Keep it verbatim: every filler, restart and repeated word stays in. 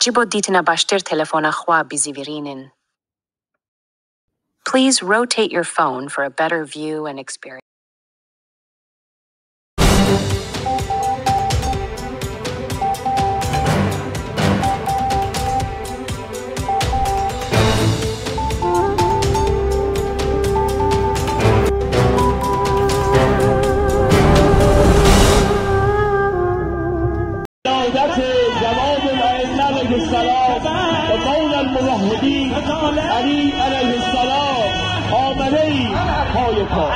Ji bo dîtina baştir telefona xwe bizîvirînin. Please rotate your phone for a better view and experience. شهادت جواد الائمه علیه السلام و قول الموحدین علی علیه السلام، آمده‌ای پای پا.